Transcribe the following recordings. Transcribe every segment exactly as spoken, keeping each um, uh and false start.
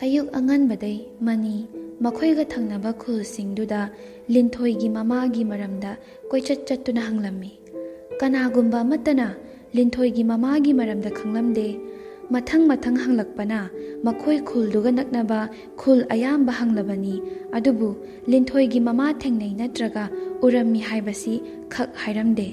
ꯑꯌꯨꯛ ꯑꯉꯟꯕꯗꯩ ꯃꯅꯤ ꯃꯈꯣꯏꯒ ꯊꯪꯅꯕ ꯈꯨꯜꯁꯤꯡꯗꯨꯗ ꯂꯤꯟꯊꯣꯏꯒꯤ ꯃꯃꯥꯒꯤ ꯃꯔꯝꯗ ꯀꯣꯏꯆꯠ ꯆꯠꯇꯨꯅ ꯍꯪꯂꯝꯃꯤ꯫ ꯀꯅꯥꯒꯨꯝꯕ ꯑꯃꯠꯇꯅ ꯂꯤꯟꯊꯣꯏꯒꯤ ꯃꯃꯥꯒꯤ ꯃꯔꯝꯗ ꯈꯪꯂꯝꯗꯦ꯫ ꯃꯊꯪ ꯃꯊꯪ ꯍꯪꯂꯛꯄꯅ ꯃꯈꯣꯏ ꯈꯨꯜꯗꯨꯒ ꯅꯛꯅꯕ ꯈꯨꯜ ꯑꯌꯥꯝꯕ ꯍꯪꯂꯕꯅꯤ, ꯑꯗꯨꯕꯨ ꯂꯤꯟꯊꯣꯏꯒꯤ ꯃꯃꯥ ꯊꯦꯡꯅꯩ ꯅꯠꯇ꯭ꯔꯒ ꯎꯔꯝꯃꯤ ꯍꯥꯏꯕꯁꯤ ꯈꯛ ꯍꯥꯏꯔꯝꯗꯦ꯫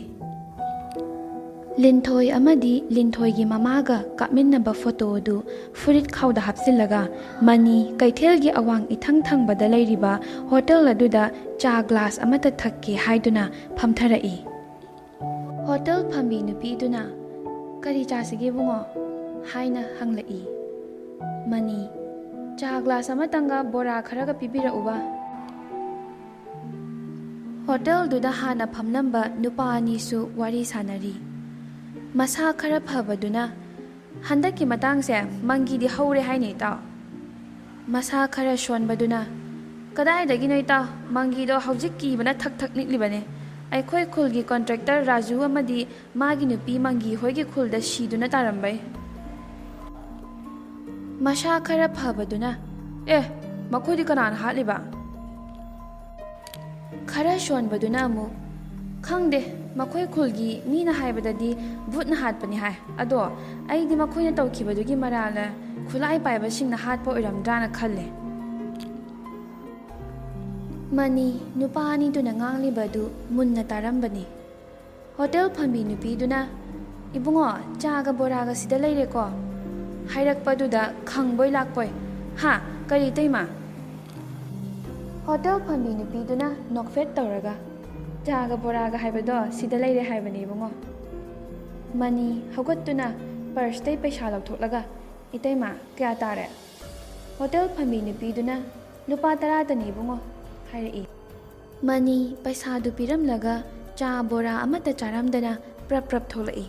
ꯂꯤꯟꯊꯣꯏ ꯑꯃꯗꯤ ꯂꯤꯟꯊꯣꯏꯒꯤ ꯃꯃꯥꯒ ꯀꯥꯞꯃꯤꯟꯅꯕ ꯐꯣꯇꯣ ꯑꯗꯨ ꯐꯨꯔꯤꯠ ꯈꯥꯎꯗ ꯍꯥꯞꯆꯤꯜꯂꯒ ꯃꯅꯤ ꯀꯩꯊꯦꯜꯒꯤ ꯑꯋꯥꯡ ꯏꯊꯪ ꯊꯪꯕꯗ ꯂꯩꯔꯤꯕ ꯍꯣꯇꯦꯜ ꯑꯗꯨꯗ ꯆꯥ ꯒ꯭ꯂꯥꯁ ꯑꯃꯠꯇ ꯊꯛꯀꯦ ꯍꯥꯏꯗꯨꯅ ꯐꯝꯊꯔꯛꯏ꯫ ꯍꯣꯇꯦꯜ ꯐꯝꯕꯤ ꯅꯨꯄꯤꯗꯨꯅ, "ꯀꯔꯤ ꯆꯥꯁꯤꯒꯦ ꯏꯕꯨꯡꯉꯣ?" ꯍꯥꯏꯅ ꯍꯪꯂꯛꯏ꯫ ꯃꯅꯤ, "ꯆꯥ ꯒ꯭ꯂꯥꯁ ꯑꯃꯇꯪꯒ ꯕꯣꯔꯥ ꯈꯔꯒ ꯄꯤꯕꯤꯔꯛꯎꯕ꯫" ꯍꯣꯇꯦꯜꯗꯨꯗ ꯍꯥꯟꯅ ꯐꯝꯂꯝꯕ ꯅꯨꯄꯥ ꯑꯅꯤꯁꯨ ꯋꯥꯔꯤ ꯁꯥꯟꯅꯔꯤ꯫ ꯃꯁꯥ ꯈꯔ ꯐꯕꯗꯨꯅ, "ꯍꯟꯗꯛꯀꯤ ꯃꯇꯥꯡꯁꯦ ꯃꯪꯒꯤꯗꯤ ꯍꯧꯔꯦ ꯍꯥꯏꯅꯦ ꯏꯇꯥꯎ꯫" ꯃꯁꯥ ꯈꯔ ꯁꯣꯟꯕꯗꯨꯅ, "ꯀꯗꯥꯏꯗꯒꯤꯅꯣ ꯏꯇꯥꯎ, ꯃꯪꯒꯤꯗꯣ ꯍꯧꯖꯤꯛ ꯀꯤꯕꯅ ꯊꯛ ꯊꯛ ꯅꯤꯛꯂꯤꯕꯅꯦ꯫ ꯑꯩꯈꯣꯏ ꯈꯨꯜꯒꯤ ꯀꯣꯟꯇ꯭ꯔꯦꯛꯇꯔ ꯔꯥꯖꯨ ꯑꯃꯗꯤ ꯃꯥꯒꯤ ꯅꯨꯄꯤ ꯃꯪꯒꯤ ꯍꯣꯏꯒꯤ ꯈꯨꯜꯗ ꯁꯤꯗꯨꯅ ꯇꯥꯔꯝꯕꯩ꯫" ꯃꯁꯥ ꯈꯔ ꯐꯕꯗꯨꯅ, "ꯑꯦ, ꯃꯈꯣꯏꯗꯤ ꯀꯅꯥꯅ ꯍꯥꯠꯂꯤꯕ?" ꯈꯔ ꯁꯣꯟꯕꯗꯨꯅ ꯑꯃꯨꯛ, "ꯈꯪꯗꯦ, ꯃꯈꯣꯏ ꯈꯨꯜꯒꯤ ꯃꯤꯅ ꯍꯥꯏꯕꯗꯗꯤ ꯚꯨꯠꯅ ꯍꯥꯠꯄꯅꯤ ꯍꯥꯏ꯫ ꯑꯗꯣ ꯑꯩꯗꯤ ꯃꯈꯣꯏꯅ ꯇꯧꯈꯤꯕꯗꯨꯒꯤ ꯃꯔꯥꯜꯅ ꯈꯨꯠꯂꯥꯏ ꯄꯥꯏꯕꯁꯤꯡꯅ ꯍꯥꯠꯄ ꯑꯣꯏꯔꯝꯗ꯭ꯔꯥꯅ ꯈꯜꯂꯦ꯫" ꯃꯅꯤ ꯅꯨꯄꯥ ꯑꯅꯤꯗꯨꯅ ꯉꯥꯡꯂꯤꯕꯗꯨ ꯃꯨꯟꯅ ꯇꯥꯔꯝꯕꯅꯤ꯫ ꯍꯣꯇꯦꯜ ꯐꯝꯕꯤ ꯅꯨꯄꯤꯗꯨꯅ, "ꯏꯕꯨꯡꯉꯣ, ꯆꯥꯒ ꯕꯣꯔꯥꯒ ꯁꯤꯗ ꯂꯩꯔꯦꯀꯣ?" ꯍꯥꯏꯔꯛꯄꯗꯨꯗ ꯈꯪꯕꯣꯏ ꯂꯥꯛꯄꯣꯏ, "ꯍꯥ? ꯀꯔꯤ, ꯏꯇꯩꯃ?" ꯍꯣꯇꯦꯜ ꯐꯝꯕꯤ ꯅꯨꯄꯤꯗꯨꯅ ꯅꯣꯛꯐꯦꯠ ꯇꯧꯔꯒ, "ꯆꯥꯒ ꯕꯣꯔꯥꯒ ꯍꯥꯏꯕꯗꯣ ꯁꯤꯗ ꯂꯩꯔꯦ ꯍꯥꯏꯕꯅꯦ ꯏꯕꯨꯡꯉꯣ꯫" ꯃꯅꯤ ꯍꯧꯒꯠꯇꯨꯅ ꯄꯔꯁꯇꯩ ꯄꯩꯁꯥ ꯂꯧꯊꯣꯛꯂꯒ, "ꯏꯇꯩꯃ, ꯀꯌꯥ ꯇꯥꯔꯦ?" ꯍꯣꯇꯦꯜ ꯐꯝꯕꯤ ꯅꯨꯄꯤꯗꯨꯅ, "ꯂꯨꯄꯥ ꯇꯔꯥꯇꯅꯤ ꯏꯕꯨꯡꯉꯣ," ꯍꯥꯏꯔꯛꯏ꯫ ꯃꯅꯤ ꯄꯩꯁꯥꯗꯨ ꯄꯤꯔꯝꯂꯒ ꯆꯥ ꯕꯣꯔꯥ ꯑꯃꯠꯇ ꯆꯥꯔꯝꯗꯅ ꯄ꯭ꯔꯞ ꯄ꯭ꯔꯞ ꯊꯣꯛꯂꯛꯏ꯫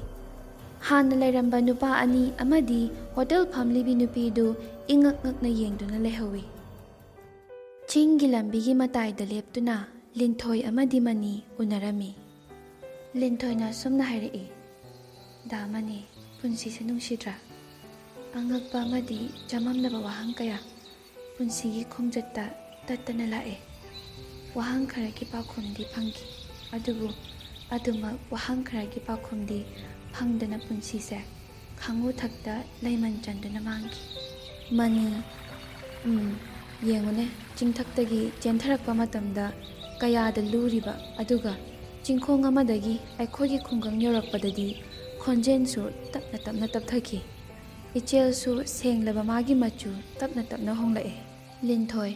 ꯍꯥꯟꯅ ꯂꯩꯔꯝꯕ ꯅꯨꯄꯥ ꯑꯅꯤ ꯑꯃꯗꯤ ꯍꯣꯇꯦꯜ ꯐꯝꯂꯤꯕꯤ ꯅꯨꯄꯤꯗꯨ ꯏꯉꯛ ꯉꯛꯅ ꯌꯦꯡꯗꯨꯅ ꯂꯩꯍꯧꯏ꯫ ꯆꯤꯡꯒꯤ ꯂꯝꯕꯤꯒꯤ ꯃꯇꯥꯏꯗ ꯂꯦꯞꯇꯨꯅ ꯂꯤꯟꯊꯣꯏ ꯑꯃꯗꯤ ꯃꯅꯤ ꯎꯅꯔꯝꯃꯤ꯫ ꯂꯤꯟꯊꯣꯏꯅ ꯑꯁꯨꯝꯅ ꯍꯥꯏꯔꯛꯏ, "ꯗꯥ ꯃꯅꯤ, ꯄꯨꯟꯁꯤꯁꯦ ꯅꯨꯡꯁꯤꯗ꯭ꯔꯥ? ꯑꯉꯛꯄ ꯑꯃꯗꯤ ꯆꯃꯝꯅꯕ ꯋꯥꯍꯪ ꯀꯌꯥ ꯄꯨꯟꯁꯤꯒꯤ ꯈꯣꯡꯆꯠꯇ ꯇꯠꯇꯅ ꯂꯥꯛꯑꯦ꯫ ꯋꯥꯍꯪ ꯈꯔꯒꯤ ꯄꯥꯎꯈꯨꯝꯗꯤ ꯐꯪꯈꯤ, ꯑꯗꯨꯕꯨ ꯑꯗꯨꯃꯛ ꯋꯥꯍꯪ ꯈꯔꯒꯤ ꯄꯥꯎꯈꯨꯝꯗꯤ ꯐꯪꯗꯅ ꯄꯨꯟꯁꯤꯁꯦ ꯈꯥꯉꯨ ꯊꯛꯇ ꯂꯩꯃꯟ ꯆꯟꯗꯨꯅ ꯃꯥꯡꯈꯤ꯫ ꯃꯅꯤ, ꯎꯝ, ꯌꯦꯡꯉꯨꯅꯦ, ꯆꯤꯡꯊꯛꯇꯒꯤ ꯆꯦꯟꯊꯔꯛꯄ ꯃꯇꯝꯗ ꯀꯌꯥꯗ ꯂꯨꯔꯤꯕ, ꯑꯗꯨꯒ ꯆꯤꯡꯈꯣꯡ ꯑꯃꯗꯒꯤ ꯑꯩꯈꯣꯏꯒꯤ ꯈꯨꯡꯒꯪ ꯌꯧꯔꯛꯄꯗꯗꯤ ꯈꯣꯟꯖꯦꯜꯁꯨ ꯇꯞꯅ ꯇꯞꯅ ꯇꯞꯊꯈꯤ꯫ ꯏꯆꯦꯜꯁꯨ ꯁꯦꯡꯂꯕ ꯃꯥꯒꯤ ꯃꯆꯨ ꯇꯞꯅ ꯇꯞꯅ ꯍꯣꯡꯂꯛꯑꯦ꯫ ꯂꯤꯟꯊꯣꯏ,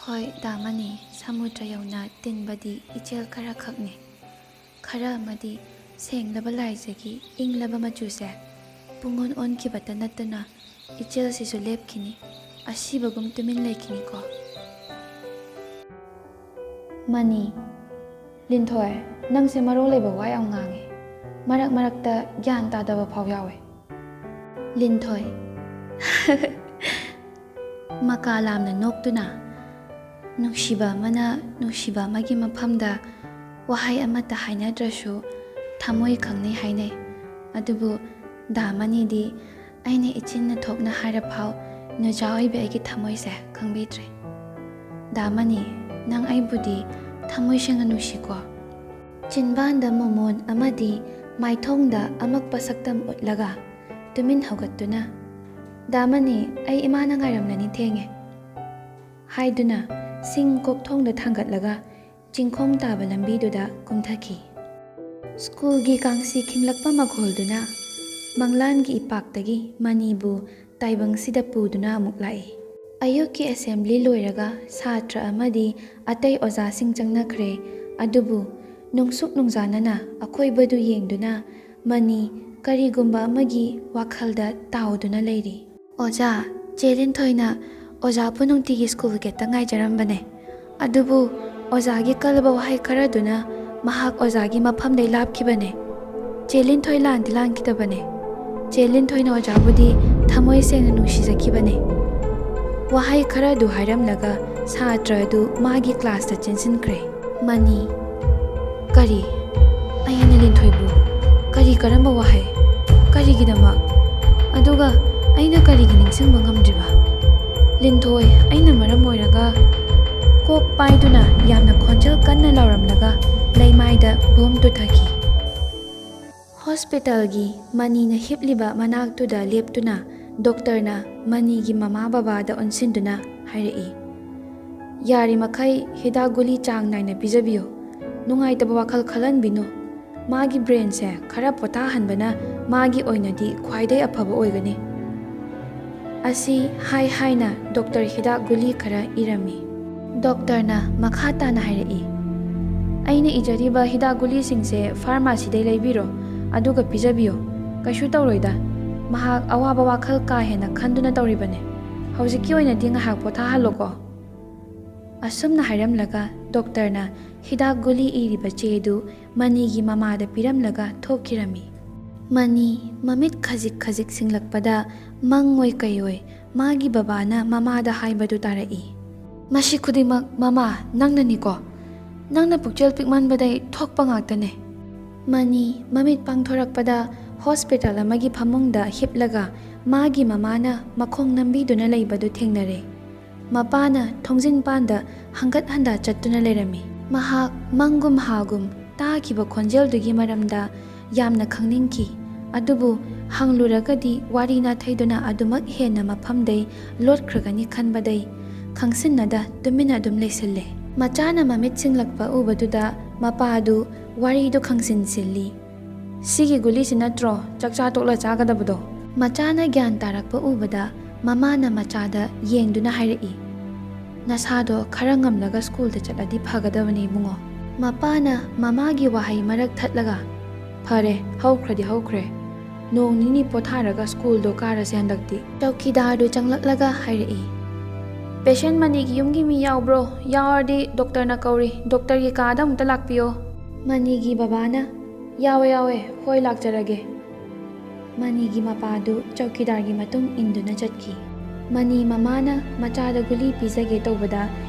ꯍꯣꯏ, ꯗꯥ ꯃꯅꯤ, ꯁꯃꯨꯗ꯭ꯔ ꯌꯧꯅ ꯇꯤꯟꯕꯗꯤ ꯏꯆꯦꯜ ꯈꯔꯈꯛꯅꯤ꯫ ꯈꯔ ꯑꯃꯗꯤ ꯁꯦꯡꯂꯕ ꯂꯥꯏꯖꯒꯤ ꯏꯪꯂꯕ ꯃꯆꯨꯁꯦ ꯄꯨꯡꯑꯣꯟ ꯑꯣꯟꯈꯤꯕꯇ ꯅꯠꯇꯅ ꯏꯆꯦꯜꯁꯤꯁꯨ ꯂꯦꯞꯈꯤꯅꯤ, ꯑꯁꯤꯕꯒꯨꯝ ꯇꯨꯃꯤꯟ ꯂꯩꯈꯤꯅꯤꯀꯣ꯫ ꯃꯅꯤ, ꯂꯤꯟꯊꯣꯏ, ꯅꯪꯁꯦ ꯃꯔꯣꯜ ꯂꯩꯕ ꯋꯥ ꯌꯥꯝ ꯉꯥꯡꯉꯦ꯫ ꯃꯔꯛ ꯃꯔꯛꯇ ꯒ꯭ꯌꯥꯟ ꯇꯥꯗꯕ ꯐꯥꯎ ꯌꯥꯎꯋꯦ꯫ ꯂꯤꯟꯊꯣꯏ, ꯃꯀꯥ ꯂꯥꯝꯅ ꯅꯣꯛꯇꯨꯅ, ꯅꯨꯡꯁꯤꯕ ꯑꯃꯅ ꯅꯨꯡꯁꯤꯕ ꯑꯃꯒꯤ ꯃꯐꯝꯗ ꯋꯥꯍꯩ ꯑꯃꯠꯇ ꯍꯥꯏꯅꯗ꯭ꯔꯁꯨ ꯊꯃꯣꯏ ꯈꯪꯅꯩ ꯍꯥꯏꯅꯩ꯫ ꯑꯗꯨꯕꯨ ꯗꯥ ꯃꯅꯤꯗꯤ ꯑꯩꯅ ꯏꯆꯤꯟꯅ ꯊꯣꯛꯅ ꯍꯥꯏꯔꯐꯥꯎ ꯅꯨꯖꯥ ꯑꯣꯏꯕꯤ ꯑꯩꯒꯤ ꯊꯃꯣꯏꯁꯦ ꯈꯪꯕꯤꯗ꯭ꯔꯦ꯫ ꯗꯥ ꯃꯅꯤ, ꯅꯪ ꯑꯩꯕꯨꯗꯤ ꯊꯃꯣꯏ ꯁꯦꯡꯅ ꯅꯨꯡꯁꯤꯀꯣ? ꯆꯤꯟꯕꯥꯟꯗ ꯃꯣꯃꯣꯟ ꯑꯃꯗꯤ ꯃꯥꯏꯊꯣꯡꯗ ꯑꯃꯛꯄ ꯁꯛꯇꯝ ꯎꯠꯂꯒ ꯇꯨꯃꯤꯟ ꯍꯧꯒꯠꯇꯨꯅ, "ꯗꯥ ꯃꯅꯤ, ꯑꯩ ꯏꯃꯥꯅ ꯉꯥꯏꯔꯝꯂꯅꯤ, ꯊꯦꯡꯉꯦ," ꯍꯥꯏꯗꯨꯅ ꯁꯤꯡ ꯀꯣꯛꯊꯣꯡꯗ ꯊꯥꯡꯒꯠꯂꯒ ꯆꯤꯡꯈꯣꯡ ꯇꯥꯕ ꯂꯝꯕꯤꯗꯨꯗ ꯀꯨꯝꯊꯈꯤ꯫ ꯁ꯭ꯀꯨꯜꯒꯤ ꯀꯥꯡꯁꯤ ꯈꯤꯡꯂꯛꯄ ꯃꯈꯣꯜꯗꯨꯅ ꯃꯪꯂꯥꯟꯒꯤ ꯏꯄꯥꯛꯇꯒꯤ ꯃꯅꯤꯕꯨ ꯇꯥꯏꯕꯪꯁꯤꯗ ꯄꯨꯗꯨꯅ ꯑꯃꯨꯛ ꯂꯥꯛꯏ꯫ ꯑꯌꯨꯛꯀꯤ ꯑꯦꯁꯦꯝꯕ꯭ꯂꯤ ꯂꯣꯏꯔꯒ ꯁꯥꯇ꯭ꯔ ꯑꯃꯗꯤ ꯑꯇꯩ ꯑꯣꯖꯥꯁꯤꯡ ꯆꯪꯅꯈ꯭ꯔꯦ꯫ ꯑꯗꯨꯕꯨ ꯅꯨꯡꯁꯨꯛ ꯅꯨꯡꯖꯥꯅꯅ ꯑꯀꯣꯏꯕꯗꯨ ꯌꯦꯡꯗꯨꯅ ꯃꯅꯤ ꯀꯔꯤꯒꯨꯝꯕ ꯑꯃꯒꯤ ꯋꯥꯈꯜꯗ ꯇꯥꯎꯗꯨꯅ ꯂꯩꯔꯤ꯫ "ꯑꯣꯖꯥ, ꯆꯦ ꯂꯤꯟꯊꯣꯏꯅ ꯑꯣꯖꯥꯕꯨ ꯅꯨꯡꯇꯤꯒꯤ ꯁ꯭ꯀꯨꯜ ꯒꯦꯠꯇ ꯉꯥꯏꯖꯔꯝꯕꯅꯦ꯫ ꯑꯗꯨꯕꯨ ꯑꯣꯖꯥꯒꯤ ꯀꯜꯂꯕ ꯋꯥꯍꯩ ꯈꯔꯗꯨꯅ ꯃꯍꯥꯛ ꯑꯣꯖꯥꯒꯤ ꯃꯐꯝꯗꯩ ꯂꯥꯞꯈꯤꯕꯅꯦ꯫ ꯆꯦ ꯂꯤꯟꯊꯣꯏ ꯂꯥꯟꯗꯤ ꯂꯥꯟꯈꯤꯗꯕꯅꯦ꯫ ꯆꯦ ꯂꯤꯟꯊꯣꯏꯅ ꯑꯣꯖꯥꯕꯨꯗꯤ ꯊꯃꯣꯏ ꯁꯦꯡꯅ ꯅꯨꯡꯁꯤꯖꯈꯤꯕꯅꯦ꯫" ꯋꯥꯍꯩ ꯈꯔꯗꯨ ꯍꯥꯏꯔꯝꯂꯒ ꯁꯥꯇ꯭ꯔ ꯑꯗꯨ ꯃꯥꯒꯤ ꯀ꯭ꯂꯥꯁꯇ ꯆꯦꯟꯁꯤꯟꯈ꯭ꯔꯦ꯫ ꯃꯅꯤ, "ꯀꯔꯤ? ꯑꯩꯅ ꯂꯤꯟꯊꯣꯏꯕꯨ ꯀꯔꯤ, ꯀꯔꯝꯕ ꯋꯥꯍꯩ? ꯀꯔꯤꯒꯤꯗꯃꯛ?" ꯑꯗꯨꯒ ꯑꯩꯅ ꯀꯔꯤꯒꯤ ꯅꯤꯡꯁꯤꯡꯕ ꯉꯝꯗ꯭ꯔꯤꯕ? ꯂꯤꯟꯊꯣꯏ, ꯑꯩꯅ ꯃꯔꯝ ꯑꯣꯏꯔꯒ꯫ ꯀꯣꯛ ꯄꯥꯏꯗꯨꯅ ꯌꯥꯝꯅ ꯈꯣꯟꯖꯦꯜ ꯀꯟꯅ ꯂꯥꯎꯔꯝꯂꯒ ꯂꯩꯃꯥꯏꯗ ꯕꯣꯝ ꯇꯨꯊꯈꯤ꯫ ꯍꯣꯁꯄꯤꯇꯥꯜꯒꯤ ꯃꯅꯤꯅ ꯍꯤꯞꯂꯤꯕ ꯃꯅꯥꯛꯇꯨꯗ ꯂꯦꯞꯇꯨꯅ ꯗꯣꯛꯇꯔꯅ ꯃꯅꯤꯒꯤ ꯃꯃꯥ ꯕꯕꯥꯗ ꯑꯣꯟꯁꯤꯟꯗꯨꯅ ꯍꯥꯏꯔꯛꯏ, "ꯌꯥꯔꯤꯃꯈꯩ ꯍꯤꯗꯥꯛ ꯒꯨꯂꯤ ꯆꯥꯡ ꯅꯥꯏꯅ ꯄꯤꯖꯕꯤꯌꯨ꯫ ꯅꯨꯡꯉꯥꯏꯇꯕ ꯋꯥꯈꯜ ꯈꯜꯍꯟꯕꯤꯅꯨ꯫ ꯃꯥꯒꯤ ꯕ꯭ꯔꯦꯟꯁꯦ ꯈꯔ ꯄꯣꯊꯥꯍꯟꯕꯅ ꯃꯥꯒꯤ ꯑꯣꯏꯅꯗꯤ ꯈ꯭ꯋꯥꯏꯗꯒꯤ ꯑꯐꯕ ꯑꯣꯏꯒꯅꯤ"꯫ ꯑꯁꯤ ꯍꯥꯏ ꯍꯥꯏꯅ ꯗꯣꯛꯇꯔ ꯍꯤꯗꯥꯛ ꯒꯨꯂꯤ ꯈꯔ ꯏꯔꯝꯃꯤ꯫ ꯗꯣꯛꯇꯔꯅ ꯃꯈꯥ ꯇꯥꯅ ꯍꯥꯏꯔꯛꯏ, "ꯑꯩꯅ ꯏꯖꯔꯤꯕ ꯍꯤꯗꯥꯛ ꯒꯨꯂꯤꯁꯤꯡꯁꯦ ꯐꯥꯔꯃꯥꯁꯤꯗꯩ ꯂꯩꯕꯤꯔꯣ, ꯑꯗꯨꯒ ꯄꯤꯖꯕꯤꯌꯨ꯫ ꯀꯩꯁꯨ ꯇꯧꯔꯣꯏꯗ꯫ ꯃꯍꯥꯛ ꯑꯋꯥꯕ ꯋꯥꯈꯜ ꯀꯥ ꯍꯦꯟꯅ ꯈꯟꯗꯨꯅ ꯇꯧꯔꯤꯕꯅꯦ꯫ ꯍꯧꯖꯤꯛꯀꯤ ꯑꯣꯏꯅꯗꯤ ꯉꯥꯏꯍꯥꯛ ꯄꯣꯊꯥꯍꯜꯂꯣꯀꯣ"꯫ ꯑꯁꯨꯝꯅ ꯍꯥꯏꯔꯝꯂꯒ ꯗꯣꯛꯇꯔꯅ ꯍꯤꯗꯥꯛ ꯒꯨꯂꯤ ꯏꯔꯤꯕ ꯆꯦꯗꯨ ꯃꯅꯤꯒꯤ ꯃꯃꯥꯗ ꯄꯤꯔꯝꯂꯒ ꯊꯣꯛꯈꯤꯔꯝꯃꯤ꯫ ꯃꯅꯤ ꯃꯃꯤꯠ ꯈꯖꯤꯛ ꯈꯖꯤꯛ ꯁꯤꯡꯂꯛꯄꯗ ꯃꯪꯑꯣꯏ ꯀꯩꯑꯣꯏ ꯃꯥꯒꯤ ꯕꯕꯥꯅ ꯃꯃꯥꯗ ꯍꯥꯏꯕꯗꯨ ꯇꯥꯔꯛꯏ, "ꯃꯁꯤ ꯈꯨꯗꯤꯡꯃꯛ ꯃꯃꯥ ꯅꯪꯅꯅꯤꯀꯣ? ꯅꯪꯅ ꯄꯨꯛꯆꯦꯜ ꯄꯤꯛꯃꯟꯕꯗꯩ ꯊꯣꯛꯄ ꯉꯥꯛꯇꯅꯦ"꯫ ꯃꯅꯤ ꯃꯃꯤꯠ ꯄꯥꯡꯊꯣꯔꯛꯄꯗ ꯍꯣꯁꯄꯤꯇꯥꯜ ꯑꯃꯒꯤ ꯐꯃꯨꯡꯗ ꯍꯤꯞꯂꯒ ꯃꯥꯒꯤ ꯃꯃꯥꯅ ꯃꯈꯣꯡ ꯅꯝꯕꯤꯗꯨꯅ ꯂꯩꯕꯗꯨ ꯊꯦꯡꯅꯔꯦ꯫ ꯃꯄꯥꯅ ꯊꯣꯡꯖꯤꯟ ꯄꯥꯟꯗ ꯍꯪꯒꯠ ꯍꯟꯗ ꯆꯠꯇꯨꯅ ꯂꯩꯔꯝꯃꯤ꯫ ꯃꯍꯥꯛ ꯃꯪꯒꯨꯝ ꯍꯥꯒꯨꯝ ꯇꯥꯈꯤꯕ ꯈꯣꯟꯖꯦꯜꯗꯨꯒꯤ ꯃꯔꯝꯗ ꯌꯥꯝꯅ ꯈꯪꯅꯤꯡꯈꯤ꯫ ꯑꯗꯨꯕꯨ ꯍꯪꯂꯨꯔꯒꯗꯤ ꯋꯥꯔꯤ ꯅꯥꯊꯩꯗꯨꯅ ꯑꯗꯨꯃꯛ ꯍꯦꯟꯅ ꯃꯐꯝꯗꯩ ꯂꯣꯠꯈ꯭ꯔꯒꯅꯤ ꯈꯟꯕꯗꯩ ꯈꯪꯁꯤꯟꯅꯗ ꯇꯨꯃꯤꯟꯅ ꯑꯗꯨꯝ ꯂꯩꯁꯤꯜꯂꯦ꯫ ꯃꯆꯥꯅ ꯃꯃꯤꯠ ꯁꯤꯡꯂꯛꯄ ꯎꯕꯗꯨꯗ ꯃꯄꯥꯗꯨ ꯋꯥꯔꯤꯗꯨ ꯈꯪꯁꯤꯟꯁꯤꯜꯂꯤ꯫ "ꯁꯤꯒꯤ ꯒꯨꯂꯤꯁꯤ ꯅꯠꯇ꯭ꯔꯣ ꯆꯥꯛꯆꯥ ꯇꯣꯛꯂ ꯆꯥꯒꯗꯕꯗꯣ?" ꯃꯆꯥꯅ ꯒ꯭ꯌꯥꯟ ꯇꯥꯔꯛꯄ ꯎꯕꯗ ꯃꯃꯥꯅ ꯃꯆꯥꯗ ꯌꯦꯡꯗꯨꯅ ꯍꯥꯏꯔꯛꯏ, "ꯅꯁꯥꯗꯣ ꯈꯔ ꯉꯝꯂꯒ ꯁ꯭ꯀꯨꯜꯗ ꯆꯠꯂꯗꯤ ꯐꯒꯗꯕꯅꯤ ꯏꯕꯨꯡꯉꯣ"꯫ ꯃꯄꯥꯅ ꯃꯃꯥꯒꯤ ꯋꯥꯍꯩ ꯃꯔꯛ ꯊꯠꯂꯒ, "ꯐꯔꯦ, ꯍꯧꯈ꯭ꯔꯗꯤ ꯍꯧꯈ꯭ꯔꯦ꯫ ꯅꯣꯡ ꯅꯤꯅꯤ ꯄꯣꯊꯥꯔꯒ ꯁ꯭ꯀꯨꯜꯗꯣ ꯀꯥꯔꯁꯦ ꯍꯟꯗꯛꯇꯤ"꯫ ꯆꯧꯀꯤꯗꯥꯔꯗꯨ ꯆꯪꯂꯛꯂꯒ ꯍꯥꯏꯔꯛꯏ, "ꯄꯦꯁꯦꯟ ꯃꯅꯤꯒꯤ ꯌꯨꯝꯒꯤ ꯃꯤ ꯌꯥꯎꯕ꯭ꯔꯣ? ꯌꯥꯎꯔꯗꯤ ꯗꯣꯛꯇꯔꯅ ꯀꯧꯔꯤ꯫ ꯗꯣꯛꯇꯔꯒꯤ ꯀꯥꯗ ꯑꯃꯨꯛꯇ ꯂꯥꯛꯄꯤꯌꯣ"꯫ ꯃꯅꯤꯒꯤ ꯕꯕꯥꯅ, "ꯌꯥꯎꯋꯦ, ꯌꯥꯎꯋꯦ, ꯍꯣꯏ, ꯂꯥꯛꯆꯔꯒꯦ"꯫ ꯃꯅꯤꯒꯤ ꯃꯄꯥꯗꯨ ꯆꯧꯀꯤꯗꯥꯔꯒꯤ ꯃꯇꯨꯡ ꯏꯟꯗꯨꯅ ꯆꯠꯈꯤ꯫ ꯃꯅꯤ ꯃꯃꯥꯅ ꯃꯆꯥꯗ ꯒꯨꯂꯤ ꯄꯤꯖꯒꯦ ꯇꯧꯕꯗ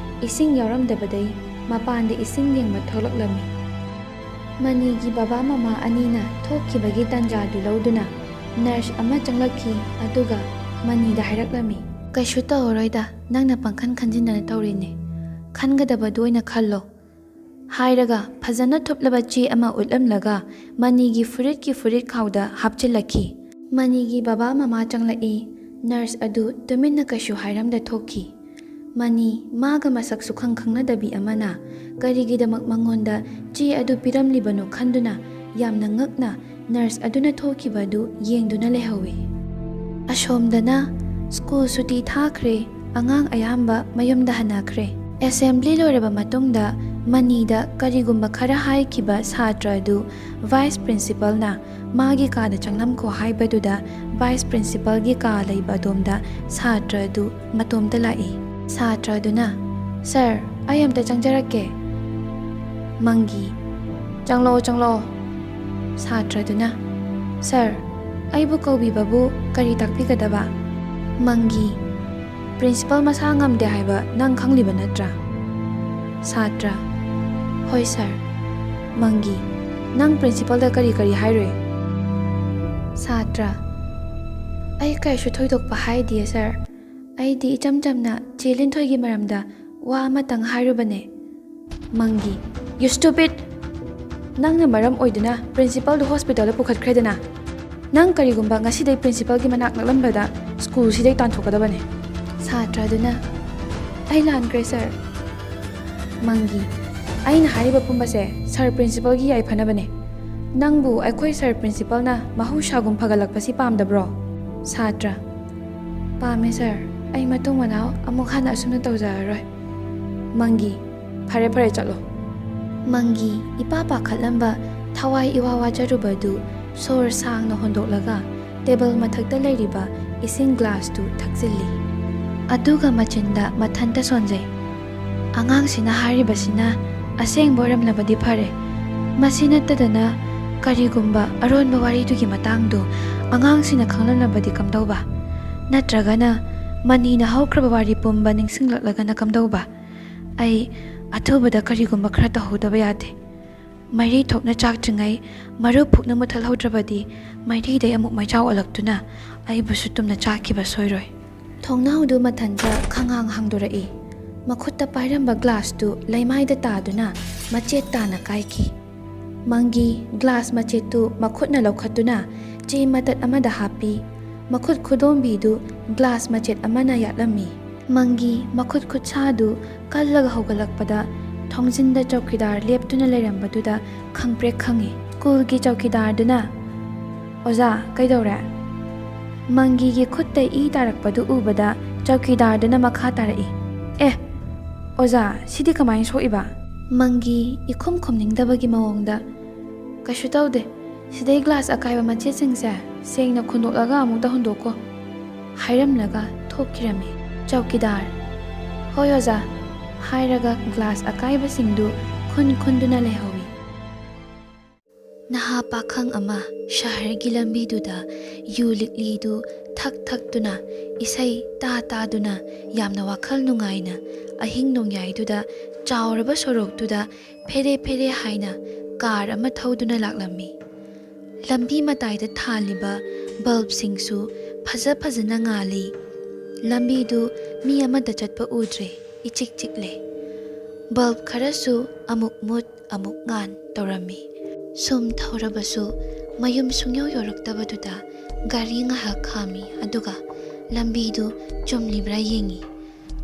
ꯏꯁꯤꯡ ꯌꯥꯎꯔꯝꯗꯕꯗꯩ ꯃꯄꯥꯟꯗ ꯏꯁꯤꯡ ꯌꯦꯡꯕ ꯊꯣꯛꯂꯛꯂꯝꯃꯤ꯫ ꯃꯅꯤꯒꯤ ꯕꯕꯥ ꯃꯃꯥ ꯑꯅꯤꯅ ꯊꯣꯛꯈꯤꯕꯒꯤ ꯇꯥꯟꯖꯥꯗꯨ ꯂꯧꯗꯨꯅ ꯅꯔꯁ ꯑꯃ ꯆꯪꯂꯛꯈꯤ, ꯑꯗꯨꯒ ꯃꯅꯤꯗ ꯍꯥꯏꯔꯛꯂꯝꯃꯤ, "ꯀꯩꯁꯨ ꯇꯧꯔꯔꯣꯏꯗ, ꯅꯪꯅ ꯄꯪꯈꯟ ꯈꯟꯖꯤꯟꯗꯅ ꯇꯧꯔꯤꯅꯦ꯫ ꯈꯟꯒꯗꯕꯗꯨ ꯑꯣꯏꯅ ꯈꯜꯂꯣ," ꯍꯥꯏꯔꯒ ꯐꯖꯅ ꯊꯨꯞꯂꯕ ꯆꯦ ꯑꯃ ꯎꯠꯂꯝꯂꯒ ꯃꯅꯤꯒꯤ ꯐꯨꯔꯤꯠꯀꯤ ꯐꯨꯔꯤꯠ ꯈꯥꯎꯗ ꯍꯥꯞꯆꯤꯜꯂꯛꯈꯤ꯫ ꯃꯅꯤꯒꯤ ꯕꯕꯥ ꯃꯃꯥ ꯆꯪꯂꯛꯏ꯫ ꯅꯔꯁ ꯑꯗꯨ ꯇꯨꯃꯤꯟꯅ ꯀꯩꯁꯨ ꯍꯥꯏꯔꯝꯗ ꯊꯣꯛꯈꯤ꯫ ꯃꯅꯤ, ꯃꯥꯒ ꯃꯁꯛ ꯁꯨꯈꯪ ꯈꯪꯅꯗꯕꯤ ꯑꯃꯅ ꯀꯔꯤꯒꯤꯗꯃꯛ ꯃꯉꯣꯟꯗ ꯆꯦ ꯑꯗꯨ ꯄꯤꯔꯝꯂꯤꯕꯅꯣ ꯈꯟꯗꯨꯅ ꯌꯥꯝꯅ ꯉꯛꯅ ꯅꯔꯁ ꯑꯗꯨꯅ ꯊꯣꯛꯈꯤꯕ ꯑꯗꯨ ꯌꯦꯡꯗꯨꯅ ꯂꯩꯍꯧꯏ꯫ ꯑꯁꯣꯝꯗꯅ ꯁ꯭ꯀꯨꯜ ꯁꯨꯇꯤ ꯊꯥꯈ꯭ꯔꯦ, ꯑꯉꯥꯡ ꯑꯌꯥꯝꯕ ꯃꯌꯨꯝꯗ ꯍꯟꯅꯈ꯭ꯔꯦ꯫ ꯑꯦꯁꯦꯝꯕ꯭ꯂꯤ ꯂꯣꯏꯔꯕ ꯃꯇꯨꯡꯗ ꯃꯅꯤꯗ ꯀꯔꯤꯒꯨꯝꯕ ꯈꯔ ꯍꯥꯏꯈꯤꯕ ꯁꯥꯇ꯭ꯔ ꯑꯗꯨ ꯚꯥꯏꯁ ꯄ꯭ꯔꯤꯟꯁꯤꯄꯜꯅ ꯃꯥꯒꯤ ꯀꯥꯗ ꯆꯪꯂꯝꯈꯣ ꯍꯥꯏꯕꯗꯨꯗ ꯚꯥꯏꯁ ꯄ꯭ꯔꯤꯟꯁꯤꯄꯜꯒꯤ ꯀꯥ ꯂꯩꯕ ꯑꯗꯣꯝꯗ ꯁꯥꯇ꯭ꯔ ꯑꯗꯨ ꯃꯇꯣꯝꯇ ꯂꯥꯛꯏ꯫ ꯁꯥꯇ꯭ꯔ ꯑꯗꯨꯅ, "ꯁꯥꯔ, ꯑꯩ ꯑꯝꯇ ꯆꯪꯖꯔꯛꯀꯦ꯫" ꯃꯪꯒꯤ, "ꯆꯪꯂꯛꯑꯣ, ꯆꯪꯂꯛꯑꯣ꯫" ꯁꯥꯇ꯭ꯔ ꯑꯗꯨꯅ, "ꯁꯥꯔ, ꯑꯩꯕꯨ ꯀꯧꯕꯤꯕꯕꯨ ꯀꯔꯤ ꯇꯥꯛꯄꯤꯒꯗꯕ?" ꯃꯪꯒꯤ, "ꯄ꯭ꯔꯤꯟꯁꯤꯄꯜ ꯃꯁꯥ ꯉꯝꯗꯦ ꯍꯥꯏꯕ ꯅꯪ ꯈꯪꯂꯤꯕ ꯅꯠꯇ꯭ꯔꯥ?" ꯁꯥꯇ꯭ꯔ, "ꯍꯣꯏ ꯁꯥꯔ꯫" ꯃꯪꯒꯤ, "ꯅꯪ ꯄ꯭ꯔꯤꯟꯁꯤꯄꯜꯗ ꯀꯔꯤ ꯀꯔꯤ ꯍꯥꯏꯔꯨꯏ?" ꯁꯥꯇ꯭ꯔ, "ꯑꯩ ꯀꯔꯤꯁꯨ ꯊꯣꯏꯗꯣꯛꯄ ꯍꯥꯏꯗꯤꯌꯦ ꯁꯥꯔ꯫ ꯑꯩꯗꯤ ꯏꯆꯝ ꯆꯝꯅ ꯆꯦ ꯂꯤꯟꯊꯣꯏꯒꯤ ꯃꯔꯝꯗ ꯋꯥ ꯑꯃꯇꯪ ꯍꯥꯏꯔꯨꯕꯅꯦ꯫" ꯃꯪꯒꯤ, "You stupid! ꯅꯪꯅ ꯃꯔꯝ ꯑꯣꯏꯗꯨꯅ ꯄ꯭ꯔꯤꯟꯁꯤꯄꯜꯗꯨ ꯍꯣꯁꯄꯤꯇꯥꯜꯗ ꯄꯨꯈꯠꯈ꯭ꯔꯦꯗꯅ꯫ ꯅꯪ ꯀꯔꯤꯒꯨꯝꯕ ꯉꯁꯤꯗꯩ ꯄ꯭ꯔꯤꯟꯁꯤꯄꯜꯒꯤ ꯃꯅꯥꯛ ꯅꯛꯂꯝꯕꯗ ꯁ꯭ꯀꯨꯜꯁꯤꯗꯩ ꯇꯥꯟꯊꯣꯛꯀꯗꯕꯅꯦ꯫" ꯁꯥꯇ꯭ꯔ ꯑꯗꯨꯅ, "ꯑꯩ ꯂꯥꯟꯈ꯭ꯔꯦ ꯁꯥꯔ꯫" ꯃꯪꯒꯤ, "ꯑꯩꯅ ꯍꯥꯏꯔꯤꯕ ꯄꯨꯝꯕꯁꯦ ꯁꯥꯔ ꯄ꯭ꯔꯤꯟꯁꯤꯄꯜꯒꯤ ꯌꯥꯏꯐꯅꯕꯅꯦ꯫ ꯅꯪꯕꯨ ꯑꯩꯈꯣꯏ ꯁꯥꯔ ꯄ꯭ꯔꯤꯟꯁꯤꯄꯜꯅ ꯃꯍꯧꯁꯥꯒꯨꯝ ꯐꯒꯠꯂꯛꯄꯁꯤ ꯄꯥꯝꯗꯕ꯭ꯔꯣ?" ꯁꯥꯇ꯭ꯔ, "ꯄꯥꯝꯃꯦ ꯁꯥꯔ꯫ ꯑꯩ ꯃꯇꯨꯡ ꯃꯅꯥꯎ ꯑꯃꯨꯛ ꯍꯟꯅ ꯑꯁꯨꯝꯅ ꯇꯧꯖꯔꯔꯣꯏ꯫" ꯃꯪꯒꯤ, "ꯐꯔꯦ ꯐꯔꯦ, ꯆꯠꯂꯣ꯫" ꯃꯪꯒꯤ ꯏꯄꯥ ꯄꯥꯈꯠꯂꯝꯕ, ꯊꯋꯥꯏ ꯏꯋꯥ ꯋꯥꯖꯔꯨꯕꯗꯨ ꯁꯣꯔ ꯁꯥꯡꯅ ꯍꯣꯟꯗꯣꯛꯂꯒ ꯇꯦꯕꯜ ꯃꯊꯛꯇ ꯂꯩꯔꯤꯕ ꯏꯁꯤꯡ ꯒ꯭ꯂꯥꯁꯇꯨ ꯊꯛꯆꯤꯜꯂꯤ꯫ ꯑꯗꯨꯒ ꯃꯆꯤꯟꯗ ꯃꯊꯟꯇ ꯁꯣꯟꯖꯩ꯫ "ꯑꯉꯥꯡꯁꯤꯅ ꯍꯥꯏꯔꯤꯕꯁꯤꯅ ꯑꯁꯦꯡꯕ ꯑꯣꯏꯔꯝꯂꯕꯗꯤ ꯐꯔꯦ꯫ ꯃꯁꯤ ꯅꯠꯇꯗꯅ ꯀꯔꯤꯒꯨꯝꯕ ꯑꯔꯣꯟꯕ ꯋꯥꯔꯤꯗꯨꯒꯤ ꯃꯇꯥꯡꯗꯨ ꯑꯉꯥꯡꯁꯤꯡꯅ ꯈꯪꯂꯝꯂꯕꯗꯤ ꯀꯝꯗꯧꯕ? ꯅꯠꯇ꯭ꯔꯒꯅ ꯃꯅꯤꯅ ꯍꯧꯈ꯭ꯔꯕ ꯋꯥꯔꯤ ꯄꯨꯝꯕ ꯅꯤꯡꯁꯤꯡꯂꯛꯂꯒꯅ ꯀꯝꯗꯧꯕ? ꯑꯩ ꯑꯊꯨꯕꯗ ꯀꯔꯤꯒꯨꯝꯕ ꯈꯔ ꯇꯧꯍꯧꯗꯕ ꯌꯥꯗꯦ꯫" ꯃꯩꯔꯤ ꯊꯣꯛꯅ ꯆꯥꯛꯇ꯭ꯔꯤꯉꯩ ꯃꯔꯨ ꯐꯨꯛꯅ ꯃꯨꯠꯊꯠꯍꯧꯗ꯭ꯔꯕꯗꯤ ꯃꯩꯔꯤꯗꯩ ꯑꯃꯨꯛ ꯃꯩꯆꯥꯎ ꯑꯣꯜꯂꯛꯇꯨꯅ ꯑꯩꯕꯨꯁꯨ ꯇꯨꯝꯅ ꯆꯥꯛꯈꯤꯕ ꯁꯣꯏꯔꯣꯏ꯫ ꯊꯣꯡꯅꯥꯎꯗꯨ ꯃꯊꯟꯇ ꯈꯪꯍꯥꯡ ꯍꯥꯡꯗꯣꯔꯛꯏ꯫ ꯃꯈꯨꯠꯇ ꯄꯥꯏꯔꯝꯕ ꯒ꯭ꯂꯥꯁꯇꯨ ꯂꯩꯃꯥꯏꯗ ꯇꯥꯗꯨꯅ ꯃꯆꯦꯠ ꯇꯥꯅ ꯀꯥꯏꯈꯤ꯫ ꯃꯪꯒꯤ ꯒ꯭ꯂꯥꯁ ꯃꯆꯦꯠꯇꯨ ꯃꯈꯨꯠꯅ ꯂꯧꯈꯠꯇꯨꯅ ꯆꯦ ꯃꯇꯠ ꯑꯃꯗ ꯍꯥꯞꯄꯤ꯫ ꯃꯈꯨꯠ ꯈꯨꯗꯣꯝꯕꯤꯗꯨ ꯒ꯭ꯂꯥꯁ ꯃꯆꯦꯠ ꯑꯃꯅ ꯌꯥꯠꯂꯝꯃꯤ꯫ ꯃꯪꯒꯤ ꯃꯈꯨꯠ ꯈꯨꯠꯁꯥꯗꯨ ꯀꯜꯂꯒ ꯍꯧꯒꯠꯂꯛꯄꯗ ꯊꯣꯡꯖꯤꯟꯗ ꯆꯧꯀꯤꯗꯥꯔ ꯂꯦꯞꯇꯨꯅ ꯂꯩꯔꯝꯕꯗꯨꯗ ꯈꯪꯄ꯭ꯔꯦꯛ ꯈꯪꯉꯤ꯫ ꯁ꯭ꯀꯨꯜꯒꯤ ꯆꯧꯀꯤꯗꯥꯔꯗꯨꯅ, "ꯑꯣꯖꯥ, ꯀꯩꯗꯧꯔꯦ?" ꯃꯪꯒꯤꯒꯤ ꯈꯨꯠꯇ ꯏ ꯇꯥꯔꯛꯄꯗꯨ ꯎꯕꯗ ꯆꯧꯀꯤꯗꯥꯔꯗꯨꯅ ꯃꯈꯥ ꯇꯥꯔꯛꯏ, "ꯑꯦ, ꯑꯣꯖꯥ, ꯁꯤꯗꯤ ꯀꯃꯥꯏꯅ ꯁꯣꯛꯏꯕ?" ꯃꯪꯒꯤ ꯏꯈꯨꯝ ꯈꯨꯝꯅꯤꯡꯗꯕꯒꯤ ꯃꯑꯣꯡꯗ, "ꯀꯩꯁꯨ ꯇꯧꯗꯦ, ꯁꯤꯗꯩ ꯒ꯭ꯂꯥꯁ ꯑꯀꯥꯏꯕ ꯃꯆꯦꯠꯁꯤꯡꯁꯦ ꯁꯦꯡꯅ ꯈꯨꯟꯗꯣꯛꯂꯒ ꯑꯃꯨꯛꯇ ꯍꯨꯟꯗꯣꯛꯀꯣ," ꯍꯥꯏꯔꯝꯂꯒ ꯊꯣꯛꯈꯤꯔꯝꯃꯤ꯫ ꯆꯧꯀꯤꯗꯥꯔ, "ꯍꯣꯏ ꯑꯣꯖꯥ," ꯍꯥꯏꯔꯒ ꯒ꯭ꯂꯥꯁ ꯑꯀꯥꯏꯕꯁꯤꯡꯗꯨ ꯈꯨꯟ ꯈꯨꯟꯗꯨꯅ ꯂꯩꯍꯧꯏ꯫ ꯅꯍꯥ ꯄꯥꯈꯪ ꯑꯃ ꯁꯍꯔꯒꯤ ꯂꯝꯕꯤꯗꯨꯗ ꯌꯨ ꯂꯤꯛꯂꯤꯗꯨ ꯊꯛ ꯊꯛꯇꯨꯅ, ꯏꯁꯩ ꯇꯥ ꯇꯥꯗꯨꯅ, ꯌꯥꯝꯅ ꯋꯥꯈꯜ ꯅꯨꯡꯉꯥꯏꯅ ꯑꯍꯤꯡ ꯅꯣꯡꯌꯥꯏꯗꯨꯗ ꯆꯥꯎꯔꯕ ꯁꯣꯔꯣꯛꯇꯨꯗ ꯐꯦꯔꯦ ꯐꯦꯔꯦ ꯍꯥꯏꯅ ꯀꯥꯔ ꯑꯃ ꯊꯧꯗꯨꯅ ꯂꯥꯛꯂꯝꯃꯤ꯫ ꯂꯝꯕꯤ ꯃꯇꯥꯏꯗ ꯊꯥꯜꯂꯤꯕ ꯕꯜꯕꯁꯤꯡꯁꯨ ꯐꯖ ꯐꯖꯅ ꯉꯥꯜꯂꯤ꯫ ꯂꯝꯕꯤꯗꯨ ꯃꯤ ꯑꯃꯠꯇ ꯆꯠꯄ ꯎꯗ꯭ꯔꯦ, ꯏꯆꯤꯛ ꯆꯤꯛꯂꯦ꯫ ꯕꯜꯕ ꯈꯔꯁꯨ ꯑꯃꯨꯛ ꯃꯨꯠ, ꯑꯃꯨꯛ ꯉꯥꯟ ꯇꯧꯔꯝꯃꯤ꯫ ꯁꯨꯝ ꯊꯧꯔꯕꯁꯨ ꯃꯌꯨꯝ ꯁꯨꯡꯌꯧ ꯌꯧꯔꯛꯇꯕꯗꯨꯗ ꯒꯥꯔꯤ ꯉꯥꯏꯍꯥꯛ ꯈꯥꯝꯃꯤ, ꯑꯗꯨꯒ ꯂꯝꯕꯤꯗꯨ ꯆꯨꯝꯂꯤꯕ꯭ꯔꯥ ꯌꯦꯡꯉꯤ꯫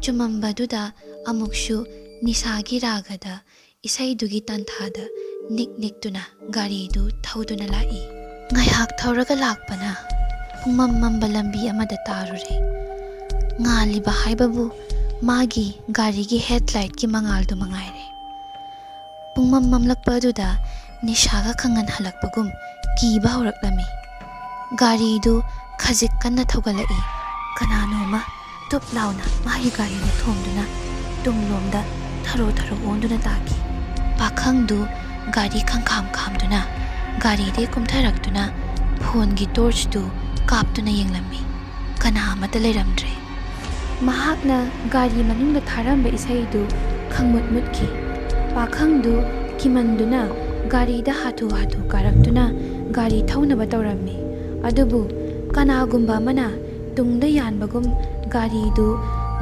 ꯆꯨꯝꯃꯝꯕꯗꯨꯗ ꯑꯃꯨꯛꯁꯨ ꯅꯤꯁꯥꯒꯤ ꯔꯥꯒꯗ ꯏꯁꯩꯗꯨꯒꯤ ꯇꯥꯟꯊꯥꯗ ꯅꯤꯛ ꯅꯤꯛꯇꯨꯅ ꯒꯥꯔꯤꯗꯨ ꯊꯧꯗꯨꯅ ꯂꯥꯛꯏ꯫ ꯉꯥꯏꯍꯥꯛ ꯊꯧꯔꯒ ꯂꯥꯛꯄꯅ ꯄꯨꯡꯃꯝ ꯃꯝꯕ ꯂꯝꯕꯤ ꯑꯃꯗ ꯇꯥꯔꯨꯔꯦ꯫ ꯉꯥꯜꯂꯤꯕ ꯍꯥꯏꯕꯕꯨ ꯃꯥꯒꯤ ꯒꯥꯔꯤꯒꯤ ꯍꯦꯗꯂꯥꯏꯠꯀꯤ ꯃꯉꯥꯜꯗꯨ ꯃꯉꯥꯏꯔꯦ꯫ ꯄꯨꯡꯃꯝ ꯃꯝꯂꯛꯄ ꯑꯗꯨꯗ ꯅꯤꯁꯥꯒ ꯈꯪꯍꯟ ꯍꯜꯂꯛꯄꯒꯨꯝ ꯀꯤꯕ ꯍꯧꯔꯛꯂꯝꯃꯤ꯫ ꯒꯥꯔꯤꯗꯨ ꯈꯖꯤꯛ ꯀꯟꯅ ꯊꯧꯒꯠꯂꯛꯏ꯫ ꯀꯅꯥꯅꯣꯃ ꯇꯨꯞ ꯂꯥꯎꯅ ꯃꯥꯒꯤ ꯒꯥꯔꯤꯗ ꯊꯣꯝꯗꯨꯅ ꯇꯨꯡꯂꯣꯝꯗ ꯊꯔꯣ ꯊꯔꯣ ꯑꯣꯟꯗꯨꯅ ꯇꯥꯈꯤ꯫ ꯄꯥꯈꯪꯗꯨ ꯒꯥꯔꯤ ꯈꯪꯈꯥꯝ ꯈꯥꯝꯗꯨꯅ ꯒꯥꯔꯤꯗꯒꯤ ꯀꯨꯝꯊꯔꯛꯇꯨꯅ ꯐꯣꯟꯒꯤ ꯇꯣꯔꯆꯇꯨ ꯀꯥꯞꯇꯨꯅ ꯌꯦꯡꯂꯝꯃꯤ꯫ ꯀꯅꯥ ꯑꯃꯠꯇ ꯂꯩꯔꯝꯗ꯭ꯔꯦ꯫ ꯃꯍꯥꯛꯅ ꯒꯥꯔꯤ ꯃꯅꯨꯡꯗ ꯊꯥꯔꯝꯕ ꯏꯁꯩꯗꯨ ꯈꯪꯃꯨꯠ ꯃꯨꯠꯈꯤ꯫ ꯄꯥꯈꯪꯗꯨ ꯀꯤꯃꯟꯗꯨꯅ ꯒꯥꯔꯤꯗ ꯍꯥꯊꯨ ꯍꯥꯊꯨ ꯀꯥꯔꯛꯇꯨꯅ ꯒꯥꯔꯤ ꯊꯧꯅꯕ ꯇꯧꯔꯝꯃꯤ꯫ ꯑꯗꯨꯕꯨ ꯀꯅꯥꯒꯨꯝꯕ ꯑꯃꯅ ꯇꯨꯡꯗ ꯌꯥꯟꯕꯒꯨꯝ ꯒꯥꯔꯤꯗꯨ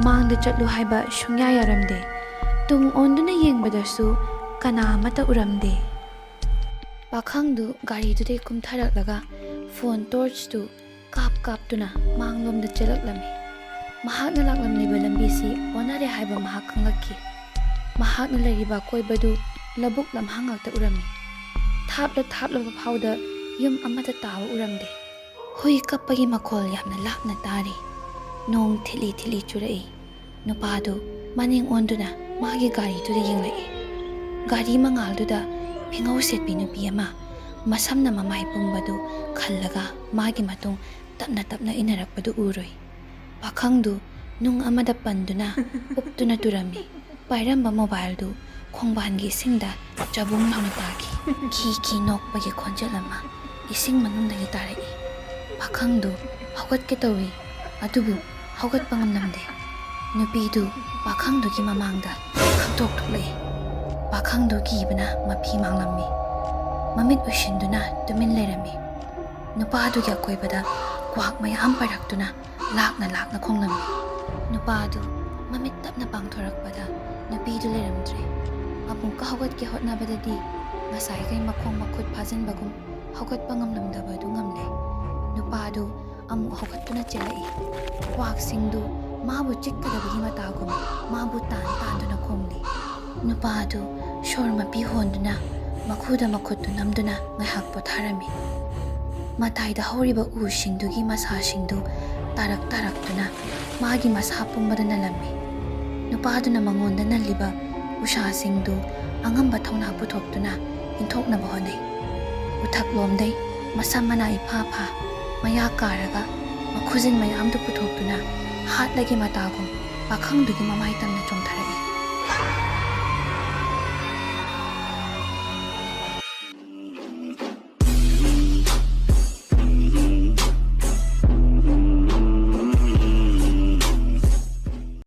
ꯃꯥꯡꯗ ꯆꯠꯂꯨ ꯍꯥꯏꯕ ꯁꯨꯡꯌꯥ ꯌꯥꯔꯝꯗꯦ꯫ ꯇꯨꯡ ꯑꯣꯟꯗꯨꯅ ꯌꯦꯡꯕꯗꯁꯨ ꯀꯅꯥ ꯑꯃꯠꯇ ꯎꯔꯝꯗꯦ꯫ ꯄꯥꯈꯪꯗꯨ ꯒꯥꯔꯤꯗꯨꯗꯒꯤ ꯀꯨꯝꯊꯔꯛꯂꯒ ꯐꯣꯟ ꯇꯣꯔꯆꯇꯨ ꯀꯥꯞ ꯀꯥꯞꯇꯨꯅ ꯃꯥꯡꯂꯣꯝꯗ ꯆꯦꯜꯂꯛꯂꯝꯃꯤ꯫ ꯃꯍꯥꯛꯅ ꯂꯥꯛꯂꯝꯂꯤꯕ ꯂꯝꯕꯤꯁꯤ ꯑꯣꯟꯅꯔꯦ ꯍꯥꯏꯕ ꯃꯍꯥꯛ ꯈꯪꯂꯛꯈꯤ꯫ ꯃꯍꯥꯛꯅ ꯂꯩꯔꯤꯕ ꯑꯀꯣꯏꯕꯗꯨ ꯂꯧꯕꯨꯛ ꯂꯝꯍꯥꯡ ꯉꯥꯛꯇ ꯎꯔꯝꯃꯤ꯫ ꯊꯥꯞꯂ ꯊꯥꯞꯂꯕ ꯐꯥꯎꯗ ꯌꯨꯝ ꯑꯃꯠꯇ ꯇꯥꯕ ꯎꯔꯝꯗꯦ꯫ ꯍꯨꯏ ꯀꯞꯄꯒꯤ ꯃꯈꯣꯜ ꯌꯥꯝꯅ ꯂꯥꯞꯅ ꯇꯥꯔꯤ꯫ ꯅꯣꯡ ꯊꯤꯠꯂꯤ ꯊꯤꯠꯂꯤ ꯆꯨꯔꯛꯏ꯫ ꯅꯨꯄꯥꯗꯨ ꯃꯅꯤꯡ ꯑꯣꯟꯗꯨꯅ ꯃꯥꯒꯤ ꯒꯥꯔꯤꯗꯨꯗ ꯌꯦꯡꯂꯛꯏ꯫ ꯒꯥꯔꯤ ꯃꯉꯥꯜꯗꯨꯗ ꯐꯤꯉꯧ ꯁꯦꯠꯄꯤ ꯅꯨꯄꯤ ꯑꯃ ꯃꯁꯝꯅ ꯃꯃꯥꯏ ꯄꯨꯝꯕꯗꯨ ꯈꯜꯂꯒ ꯃꯥꯒꯤ ꯃꯇꯨꯡ ꯇꯞꯅ ꯇꯞꯅ ꯏꯟꯅꯔꯛꯄꯗꯨ ꯎꯔꯨꯏ꯫ ꯄꯥꯈꯪꯗꯨ ꯅꯨꯡ ꯑꯃꯗ ꯄꯟꯗꯨꯅ ꯎꯞꯇꯨꯅ ꯇꯨꯔꯝꯃꯤ꯫ ꯄꯥꯏꯔꯝꯕ ꯃꯣꯕꯥꯏꯜꯗꯨ ꯈꯣꯡꯕꯥꯟꯒꯤ ꯏꯁꯤꯡꯗ ꯆꯕꯨꯡ ꯂꯥꯎꯅ ꯇꯥꯈꯤ꯫ ꯈꯤ ꯈꯤ ꯅꯣꯛꯄꯒꯤ ꯈꯣꯟꯖꯦꯜ ꯑꯃ ꯏꯁꯤꯡ ꯃꯅꯨꯡꯗꯒꯤ ꯇꯥꯔꯛꯏ꯫ ꯄꯥꯈꯪꯗꯨ ꯍꯧꯒꯠꯀꯦ ꯇꯧꯏ, ꯑꯗꯨꯕꯨ ꯍꯧꯒꯠꯄ ꯉꯝꯂꯝꯗꯦ꯫ ꯅꯨꯄꯤꯗꯨ ꯄꯥꯈꯪꯗꯨꯒꯤ ꯃꯃꯥꯡꯗ ꯈꯪꯇꯣꯛ ꯊꯣꯛꯂꯛꯏ꯫ ꯄꯥꯈꯪꯗꯨ ꯀꯤꯕꯅ ꯃꯐꯤ ꯃꯥꯡꯂꯝꯃꯤ꯫ ꯃꯃꯤꯠ ꯎꯏꯁꯤꯟꯗꯨꯅ ꯇꯨꯃꯤꯟ ꯂꯩꯔꯝꯃꯤ꯫ ꯅꯨꯄꯥꯗꯨꯒꯤ ꯑꯀꯣꯏꯕꯗ ꯀ꯭ꯋꯥꯛ ꯃꯌꯥꯝ ꯄꯥꯏꯔꯛꯇꯨꯅ ꯂꯥꯛꯅ ꯂꯥꯛꯅ ꯈꯣꯡꯂꯝꯃꯤ꯫ ꯅꯨꯄꯥꯗꯨ ꯃꯃꯤꯠ ꯇꯞꯅ ꯄꯥꯡꯊꯣꯔꯛꯄꯗ ꯅꯨꯄꯤꯗꯨ ꯂꯩꯔꯝꯗ꯭ꯔꯦ꯫ ꯑꯃꯨꯛꯀ ꯍꯧꯒꯠꯀꯦ ꯍꯣꯠꯅꯕꯗꯗꯤ ꯉꯁꯥꯏꯈꯩ ꯃꯈꯣꯡ ꯃꯈꯨꯠ ꯐꯥꯖꯤꯟꯕꯒꯨꯝ ꯍꯧꯒꯠꯄ ꯉꯝꯂꯝꯗꯕꯗꯨ ꯉꯝꯂꯦ꯫ ꯅꯨꯄꯥꯗꯨ ꯑꯃꯨꯛ ꯍꯧꯒꯠꯇꯨꯅ ꯆꯦꯜꯂꯛꯏ꯫ ꯀ꯭ꯋꯥꯛꯁꯤꯡꯗꯨ ꯃꯥꯕꯨ ꯆꯤꯛꯀꯗꯕꯒꯤ ꯃꯇꯥꯒꯨꯝ ꯃꯥꯕꯨ ꯇꯥꯟ ꯇꯥꯟꯗꯨꯅ ꯈꯣꯡꯂꯤ꯫ ꯅꯨꯄꯥ ꯑꯗꯨ ꯁꯣꯔ ꯃꯄꯤ ꯍꯣꯟꯗꯨꯅ ꯃꯈꯨꯗ ꯃꯈꯨꯠꯇꯨ ꯅꯝꯗꯨꯅ ꯉꯥꯏꯍꯥꯛ ꯄꯣꯊꯥꯔꯝꯃꯤ꯫ ꯃꯇꯥꯏꯗ ꯍꯧꯔꯤꯕ ꯎꯁꯤꯡꯗꯨꯒꯤ ꯃꯁꯥꯁꯤꯡꯗꯨ ꯇꯥꯔꯛ ꯇꯥꯔꯛꯇꯨꯅ ꯃꯥꯒꯤ ꯃꯁꯥ ꯄꯨꯝꯕꯗ ꯅꯜꯂꯝꯃꯤ꯫ ꯅꯨꯄꯥꯗꯨꯅ ꯃꯉꯣꯟꯗ ꯅꯜꯂꯤꯕ ꯎꯁꯥꯁꯤꯡꯗꯨ ꯑꯉꯝꯕ ꯊꯧꯅꯥ ꯄꯨꯊꯣꯛꯇꯨꯅ ꯏꯟꯊꯣꯛꯅꯕ ꯍꯣꯠꯅꯩ꯫ ꯎꯊꯛꯂꯣꯝꯗꯩ ꯃꯁꯝ ꯃꯅꯥ ꯏꯐꯥ ꯐꯥ ꯃꯌꯥ ꯀꯥꯔꯒ ꯃꯈꯨꯖꯤꯟ ꯃꯌꯥꯝꯗꯨ ꯄꯨꯊꯣꯛꯇꯨꯅ ꯍꯥꯠꯂꯒꯦ ꯃꯇꯥꯒꯨꯝ ꯄꯥꯈꯪꯗꯨꯒꯤ ꯃꯃꯥꯏ ꯇꯝꯅ ꯆꯣꯡꯊꯔꯛꯏ꯫